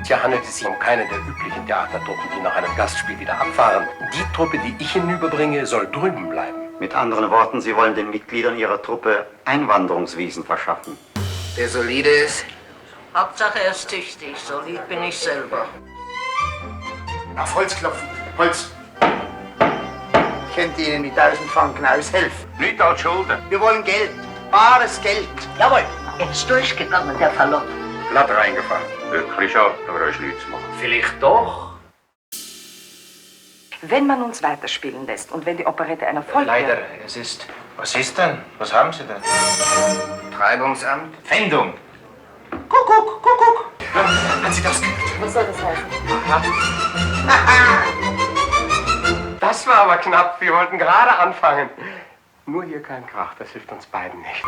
Hier handelt es sich um keine der üblichen Theatertruppen, die nach einem Gastspiel wieder abfahren. Die Truppe, die ich hinüberbringe, soll drüben bleiben. Mit anderen Worten, Sie wollen den Mitgliedern Ihrer Truppe Einwanderungsvisen verschaffen. Der solide ist? Hauptsache er ist tüchtig, solid bin ich selber. Auf Holz klopfen. Holz. Ich könnte Ihnen mit 1000 Franken aushelfen. Nicht als Schulden. Wir wollen Geld. Bares Geld. Jawohl, er ist durchgegangen, der Verlust. Blatt reingefallen. Wirklich schade, aber euch Leute zu machen. Vielleicht doch. Wenn man uns weiterspielen lässt und wenn die Operette ein Erfolg Leider, wird... es ist... Was ist denn? Was haben Sie denn? Treibungsamt. Pfändung. Kuckuck, Kuckuck. Haben Sie das gehört? Was soll das heißen? Das war aber knapp. Wir wollten gerade anfangen. Nur hier kein Krach, das hilft uns beiden nicht.